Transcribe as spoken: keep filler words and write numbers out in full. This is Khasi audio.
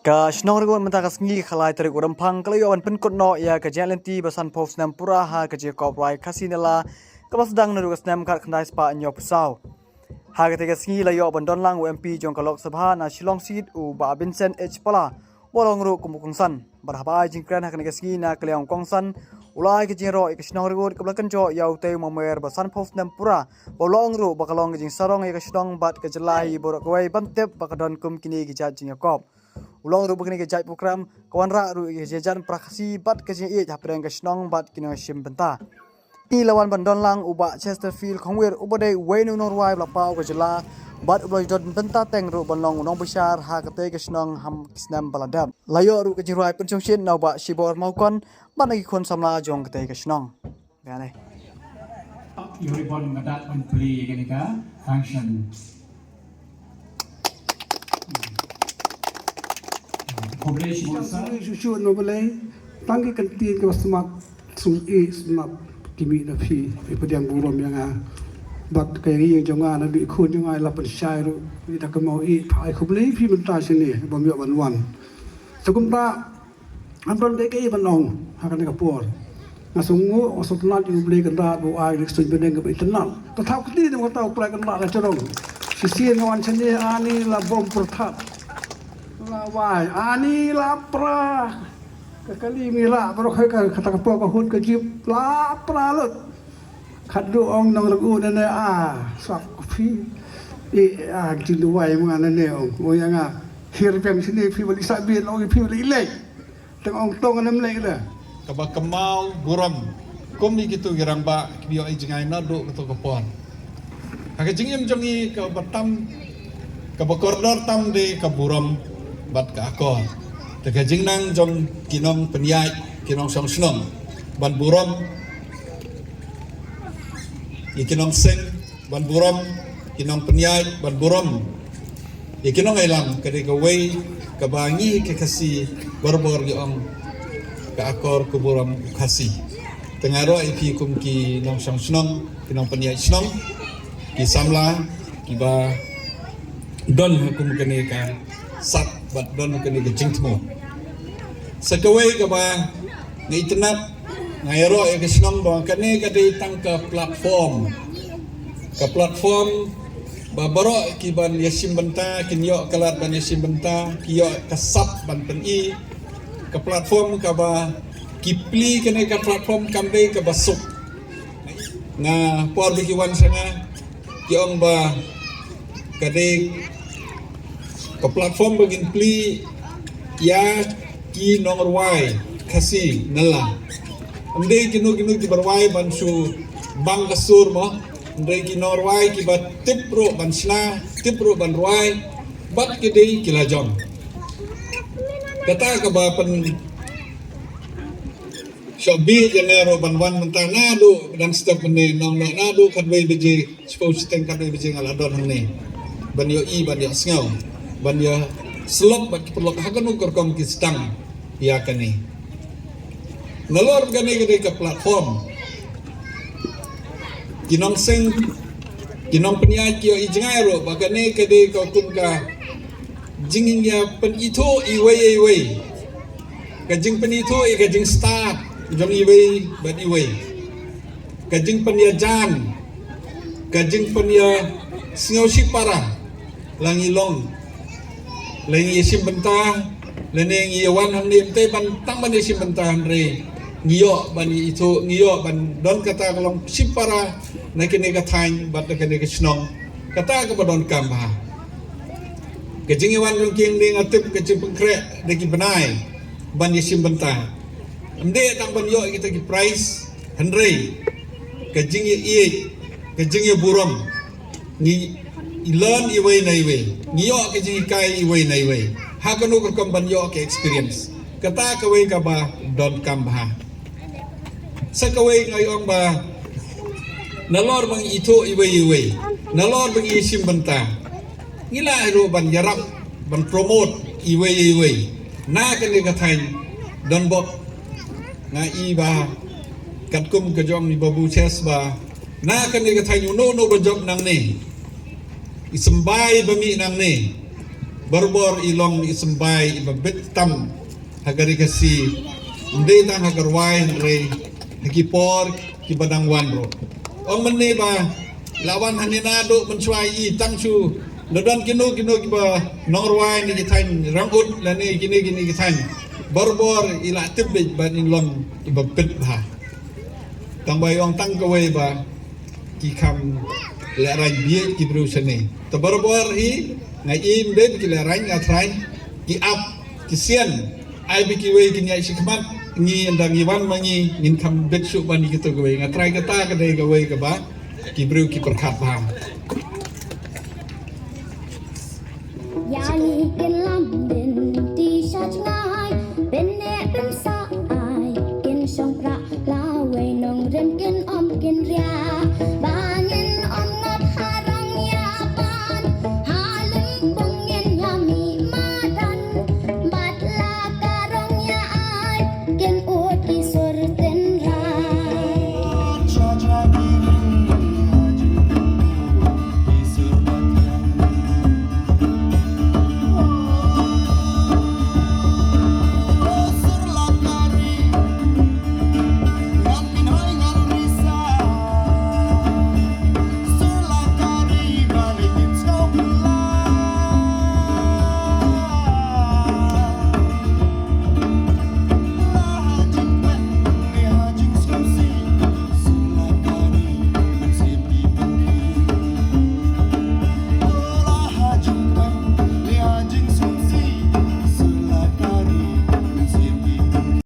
Ka shnong Ringud mynta ka sngi khatlai tarik u Rymphang ka la ïoh ban pynkut noh ïa ka jingïaid lynti ba sanphew snem pura ha ka jingïakop rwai Khasi Nala kaba sdang naduh ka snem khatkhyndai spah hynñiewphew saw. Ha katei ka sngi la ïoh ban don lang u M P jong ka Lok Sabha na Shillong Seat u Bah Vincent H Pala, uba long ruh kum u kongsan. Bad haba ai jingkren ha kane ka sngi na ka liang u kongsan, u la ai ka jingïaroh ïa ka shnong Ringud kaba la kynjoh ïa utei u mamer ba sanphew snem pura, bad u la ong ruh ba ka long ka jingsarong ïa ka shnong bad ka jylla hi baroh kawei ban tip ba ka don kum kine ki jait jingïakop. U la ong ruh ba kane ka jait program ka wanrah ruh ïa ka jingïajan para Khasi bad ka jingïeit hapdeng ka shnong bad ki nongshim bynta. Ngi la wan ban don lang u Bah Chesterfield Khongwir uba dei uwei na u nongrwai ba la paw ka jylla bad uba la don bynta teng ruh ban long u nongbishar ha katei ka shnong ha ki snem ba la dep. La ïoh ruh ka jingrwai pynshongshit na u Bah Shibor Mawkon bad na ki khun samla jong katei ka shnong. Ïa ne. Ïa ribbon nga dat ban plie ïa kane ka function. Khublei shibun sir. Shu shu no balei. Tang ki kyntien kaba smat, sum i smat ki mih na phi, phi pdiang burom ïa nga. Bad ka ïing jong nga na bi khun jong nga la pynshai ruh. Ïa da ka mau i pha ai khublei phi mynta shane bym ïoh ban wan. Te kumta Ngam don dei kaei ban ong ha kane ka por. Nga sngewnguh, nga sngewtynnat ïa U Blei Kynrad ba u ai ïa ka suiñ bneng kaba itynnat. Ka thaw kti ne ka thaw kloi Kynrad ka jrong. Shisien nga wan shane ani la bom pyrthat. La wai ani la pra. Ka kali ngi la baroh ka, kata ka por ka hut ka jip la pra lut. Khatduh ong nong rngu ne ne a sak phi. I a jin duwai ma ne ne ong. Ong ïa nga hir biang shini phi bali sa bin ong phi bali lek. Teng ong tong ne mlek le. Kaba kynmaw burom kum i kitu ki rangbah ki ïoh i jngai naduh kato ka por. Ha ka jingim jong i kaba tam, kaba kordor tam de ka burom bad ka akor. Te ka jingnang jong ki nongpynïaid, ki nongshong shnong ban burom ïa ki nongseng, ban burom ki nongpynïaid, ban burom ïa ki nongïalam ka dei kawei kaba ngi ki Khasi barabor ngi ong ka akor ka burom u Khasi. Te nga ïaroh ïa phi kum ki nongshong shnong, ki nongpynïaid shnong, ki samla kiba don ha kum kane ka sap bad don ha kane ka jingthmu. Sa kawei kaba nga itynnat, nga ïaroh ïa ka shnong ba kane ka dei tang ka platform. Ka platform ba baroh ki ban ïashim bynta kin ïoh ka lad ban ïashim bynta, ki ïoh ka sap ban pyni. Ka platform kaba ki plie kane ka platform kam dei kaba suk. Nga por ba ki wan sha nga ki ong ba ka dei ka platform ba kin plie ïa ki nongrwai Khasi Nala. Ym dei kino kino kiba rwai ban shu bang ka sur mo. Ym dei ki nongrwai kiba tip ruh ban shna, tip ruh ban rwai bad ki dei ki la jong. Kata kaba pyn Shah bit ïa nga ruh ban wan mynta naduh dang step mynne nong noh naduh khatwei baje, shiphew shiteng khatwei baje nga la don hangne. Ban ïohi, ban ïohsngew, ban ïa slok bad ki paralok ha kano ka rukom ki sdang ïa kane. Nalor kane ka dei ka platform. Ki nongseng, ki nongpynïaid ki ïohi jngai ruh ba kane ka dei ka kum ka jingïapynithuh iwei ïa iwei. Ka jingpynithuh ïa ka jingstad jong iwei bad iwei. Ka jingpynïajan, ka jingpynïasngewsih para, la ngi long, la ngi ïashim bynta, lane ngi ïawan hangne ym tei ban tang ban ïashim bynta hynrei ngi ïoh ban ïaithuh, ngi ïoh ban don kata ka long shim para na kane ka thaiñ bad na kane ka shnong. Kata kaba donkam bha. Ka jingïawan jong ki hangne nga tip ka jingpynkhreh da ki bnai ban ïashim bynta. Ym dei tang ban ïoh kita ki prize hynrei ka jingïaieit, ka jingïaburom. Ngi learn iwei na iwei, ngi ïoh ka jinghikai iwei na iwei. Ha kano ka rukom ban ïoh ka experience. Kata kawei kaba donkam bha. Sa kawei nga ong ba nalor ba ngi ithuh iwei iwei, nalor ba ngi ïashim bynta, ngi lah ruh ban ïarap, ban promote iwei iwei. Na kane ka thaiñ donbok nga i ba katkum ka jong i Babu Chess ba na kane ka thaiñ uno uno ba jop nangne, i symbai ba mih nangne, Barabor i long i symbai iba bit tam ha ka ri Khasi. Ym dei tang ha ka rwai hynrei ha ki por kiba dang wan ruh. Ong mynne ba la wan hangne naduh mynshuwa i tang shu la don kino kino kiba nongrwai ne ki thaiñ Rangud lane kine kine ki thaiñ. Barabor i la tip beit ba i long iba bit bha. Tang ba i ong tang kawei ba ki kham lehraiñ bieit ki briew shane. Te barabor hi nga im dei ba ki lehraiñ, nga trai ki ap ki sian. Ai ba kiwei kin ïaid shi khmat, ngi ynda ngi wan ma ngi ngin kham bit shuh ban ïa kito kawei. Nga trai kata ka dei kawei kaba ki briew ki pyrkhat bha. Yani kin lam de